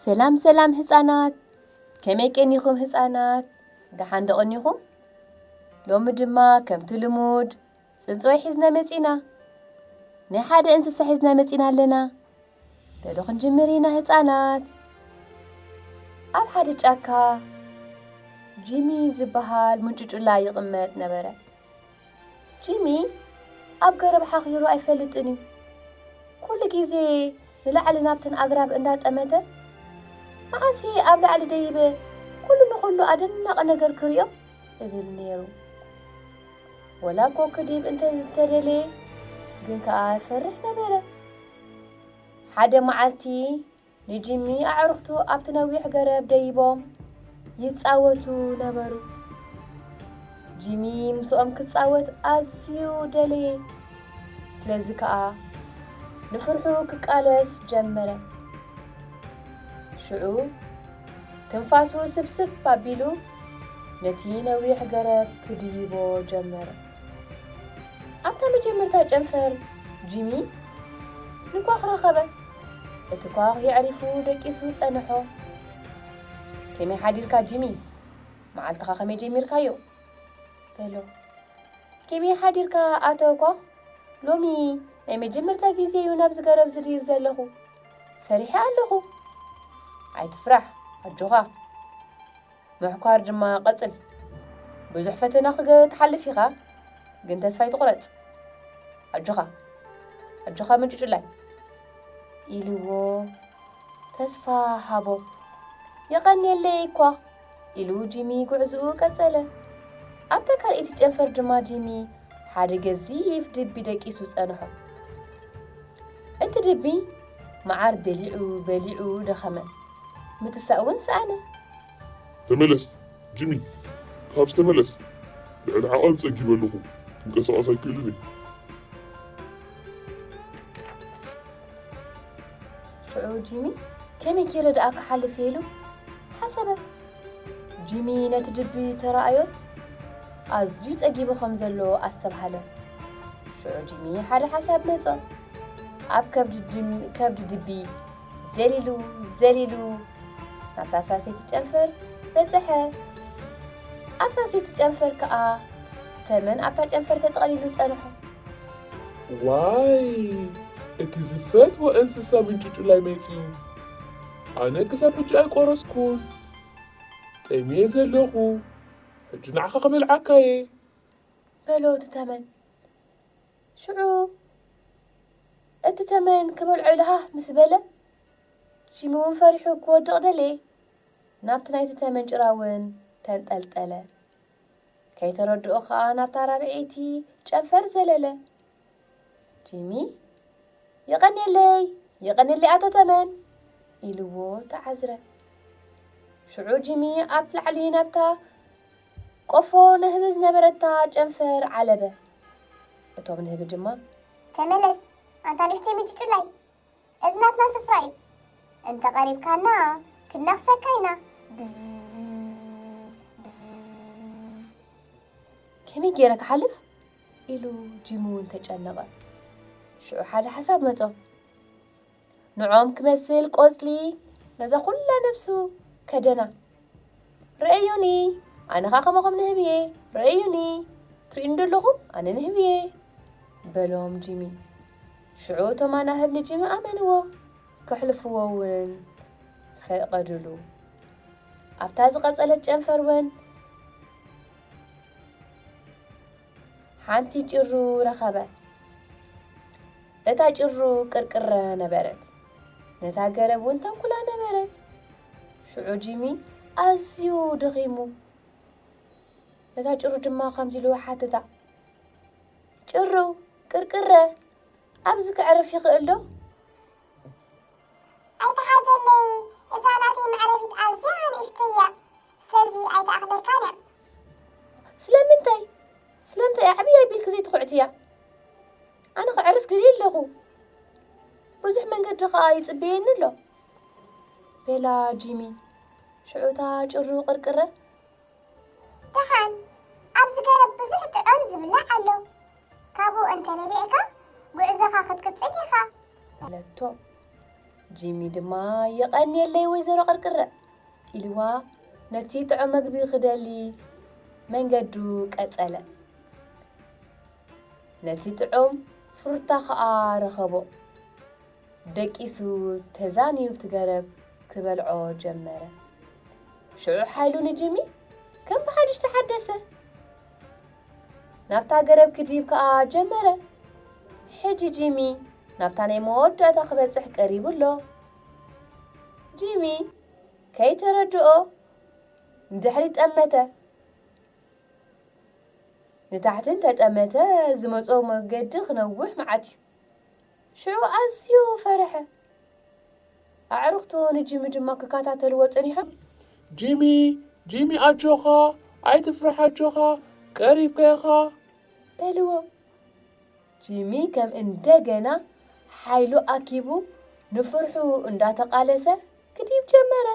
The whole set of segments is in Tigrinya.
ሰላም ሰላም ህፃናት፣ ከመይ ቀኒኹም ህፃናት? ደሓን ዶ ቀኒኹም? ሎሚ ድማ ከምቲ ልሙድ ፅንፅዋይ ሒዝና መፂና። ናይ ሓደ እንስሳ ሒዝና መፂና ኣለና። በሉ ክንጅምር ኢና ህፃናት። ኣብ ሓደ ጫካ ጂሚ ዝበሃል ምንጭጩላ ይቕመጥ ነበረ። ጂሚ ኣብ ገረብ ሓኺሩ ኣይፈልጥን እዩ። ኩሉ ግዜ ንላዕሊ ናብተን ኣግራብ እንዳጠመተ፣ "መዓስ እየ ኣብ ላዕሊ ደይበ ኩሉ ንኹሉ ኣደናቂ ነገር ክሪኦ?" እብል ነይሩ። ወላ እኮ ክድይብ እንተ እንተደለየ ግን ከኣ ይፈርሕ ነበረ። ሓደ መዓልቲ ንጂሚ ኣዕሩኽቱ ኣብቲ ነዊሕ ገረብ ደይቦም ይጻወቱ ነበሩ። ጂሚ ምስኦም ክጻወት ኣዝዩ ደለየ። ስለዚ ከኣ ንፍርሑ ክቃለስ ጀመረ። ሽዑ ትንፋሱ ስብስብ ኣቢሉ ነቲ ነዊሕ ገረብ ክድይቦ ጀመረ። ኣብታ መጀመርታ ጨንፈር ጂሚ ንኳኽ ረኸበ። እቲ ኳኽ የዕሪፉ ደቂሱ ጸንሖ። "ከመይ ሓዲርካ ጂሚ? መዓልትኻ ከመይ ጀሚርካዮ?" በሎ። "ከመይ ሓዲርካ ኣቶ ኳኽ? ሎሚ ናይ መጀመርታ ግዜ እዩ ናብዚ ገረብ ዝድይብ ዘለኹ። ፈሪሐ ኣለኹ." "ኣይትፍራሕ፣ ኣጆኻ። ምሕኳር ድማ ቀጽል። ብዙሕ ፈተና ክገ-፣ ትሓልፍ ኢኻ፣ ግን ተስፋ ኣይትቑረጽ። ኣጆኻ፣ ኣጆኻ ምንጭጩላይ" ኢልዎ ተስፋ ሃቦ። "የቐንየለይ ኳኽ" ኢሉ ጂሚ ጉዕዝኡ ቀጸለ። ኣብታ ካልኣይቲ ጨንፈር ድማ ጂሚ ሓደ ገዚፍ ድቢ ደቂሱ ጸንሖ። እቲ ድቢ መዓር በሊዑ በሊዑ ደኸመ። ምትሳእ እውን ሰኣነ። "ተመለስ ጂሚ፣ ካብዚ ተመለስ። ልዕሊ ዓቐን ጸጊበ ኣለኹ፣ ክንቀሳቐስ ኣይክእልን እየ።" ሽዑ ጂሚ፣ "ከመይ ገይረ ደኣ ክሓልፍ?" ኢሉ ሓሰበ። ጂሚ ነቲ ድቢ ተራእዮስ ኣዝዩ ጸጊቡ ከም ዘሎ ኣስተብሃለ። ሽዑ ጂሚ ሓደ ሓሳብ መጾ። ኣብ ከብዲ ድም-፣ ከብዲ ድቢ ዘሊሉ ዘሊሉ ናብታ ሳሰይቲ ጨንፈር በጽሐ። ኣብ ሳሰይቲ ጨንፈር ከኣ ተመን ኣብታ ጨንፈር ተጠቕሊሉ ጸንሖ። "ዋይ፣ እቲ ዝፈትዎ እንስሳ ምንጭጩላይ መጺኡ። ኣነ ክሳብ ሕጂ ኣይቆረስኩን። ጠምየ ዘለኹ። ሕጂ ንዓኻ ክበልዓካ እየ" በሎ እቲ ተመን። ሽዑ እቲ ተመን ክበልዖ ኢሉ ሃህ ምስ በለ፣ ጂሚ እውን ፈሪሑ ክወድቕ ደለየ። ናብቲ ናይቲ ተመን ጭራ እውን ተንጠልጠለ። ከይተረድኦ ከኣ ናብታ ራብዐይቲ ጨንፈር ዘለለ። ጂሚ፣ "የቐንየለይ፣ የቐንየለይ ኣቶ ተመን" ኢልዎ ተዓዝረ። ሽዑ ጂሚ ኣብ ላዕሊ ናብታ ቆፎ ንህቢ ዝነበረታ ጨንፈር ዓለበ። እቶም ንህቢ ድማ፣ "ተመለስ፣ ኣንታ ንእሽተይ ምንጭጩላይ፣ እዚ ናትና ስፍራ እዩ። እንተ ቀሪብካና፣ ክንነኽሰካ ኢና። ብዝ፣ ብዝ።" "ከመይ ገይረ ክሓልፍ?" ኢሉ ጂሚ እውን ተጨነቐ። ሽዑ ሓደ ሓሳብ መጾ። ንዖም ክመስል ቆጽሊ ነዛ ኩላ ነብሱ ከደና። "ርእዩኒ፣ ኣነ ኸኣ ከማኹም ንህቢ እየ። ርእዩኒ፣ ትርእዩኒ ዶ ኣለኹም? ኣነ ንህቢ እየ" በሎም ጂሚ። ሽዑ እቶም ኣናህብ ንጂሚ ኣመንዎ፣ ከሕልፍዎ እውን ፈቐዱሉ። ኣብታ ዝቐጸለት ጨንፈር እውን ሓንቲ ጭሩ ረኸበ። እታ ጭሩ ቅርቅረ ነበረት። ነታ ገረብ እውን ተንኩላ ነበረት። ሽዑ ጂሚ ኣዝዩ ደኺሙ ነታ ጭሩ ድማ ከምዚ ኢሉ ሓተታ፣ "ጭሩ ቅርቅረ፣ ኣብዚ ከዕርፍ ይኽእል ዶ?" "ኣይትሓዘለይ፣ እዛ ናተይ መዕረፊት ኣዝያ ንእሽቶ እያ፣ ስለዚ ኣይትኣኽለካን እያ።" "ስለምንታይ? ስለምንታይ ኣዕብያ ኣቢልኪ ዘይትኹዕትያ? ኣነ ክዕርፍ ደልየ ኣለኹ። ብዙሕ መንገዲ ኸኣ ይጽበየኒ ኣሎ" በላ ጂሚ። ሽዑ እታ ጭሩ ቅርቅረ፣ "ደሓን፣ ኣብዚ ገረብ ብዙሕ ጥዑም ዝብላዕ ኣሎ። ካብኡ እንተ በሊዕካ፣ ጉዕዞኻ ክትቅጽል ኢኻ።" በለቶ። ጂሚ ድማ "የቐንየለይ ወይዘሮ ቅርቅረ" ኢልዋ ነቲ ጥዑም መግቢ ክደሊ መንገዱ ቀጸለ። ነቲ ጥዑም ፍሩታ ኸኣ ረኸቦ። ደቂሱ ተዛንዩ ኣብቲ ገረብ ክበልዖ ጀመረ። ሽዑ ሓይሉ ንጂሚ ከም ብሓድሽ ተሓደሰ። ናብታ ገረብ ክድይብ ከኣ ጀመረ። ሕጂ ጂሚ ናብታ ናይ መወዳእታ ክበጽሕ ቀሪቡ ኣሎ። ጂሚ ከይተረድኦ ንድሕሪት ጠመተ። ንታሕቲ እንተጠመተ ዝመጾ መገዲ ክነውሕ መዓት እዩ። ሽዑ ኣዝዩ ፈርሐ። ኣዕሩኽቱ ንጂሚ ድማ ክከታተልዎ ጸኒሖም። "ጂሚ፣ ጂሚ ኣጆኻ፣ ኣይትፍራሕ ኣጆኻ፣ ቀሪብካ ኢኻ" በልዎ። ጂሚ ከም እንደገና ሓይሉ ኣኪቡ ንፍርሑ እንዳተቓለሰ ክድይብ ጀመረ።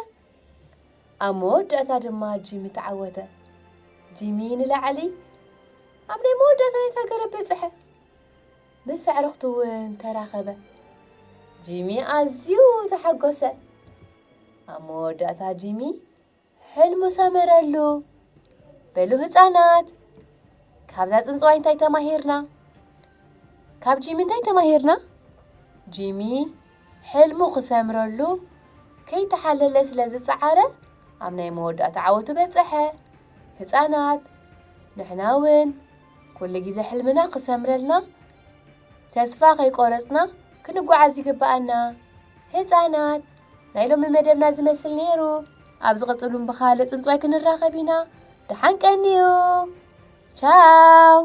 ኣብ መወዳእታ ድማ ጂሚ ተዓወተ። ጂሚ ንላዕሊ ኣብ ናይ መወዳእታ ናይታ ገረብ በጽሐ። ምስ ኣዕሩኽቱ እውን ተራኸበ። ጂሚ ኣዝዩ ተሓጎሰ። ኣብ መወዳእታ ጂሚ ሕልሙ ሰመረሉ። በሉ ህጻናት፣ ካብዛ ጽንጽዋይ እንታይ ተማሂርና? ካብ ጂሚ እንታይ ተማሂርና? ጂሚ ሕልሙ ክሰምረሉ ከይተሓለለ ስለ ዝጸዓረ ኣብ ናይ መወዳእታ ዓወቱ በጸሐ። ህጻናት፣ ንሕና እውን ኩሉ ግዜ ሕልምና ክሰምረልና ተስፋ ከይቆረጽና ክንጓዓዝ ይግብኣና። ህጻናት፣ ናይ ሎሚ መደብና ዝመስል ነይሩ። ኣብ ዝቕጽል እውን ብኻልእ ጽንጽዋይ ክንራኸብ ኢና። ደሓን ቀንዩ። ቻው።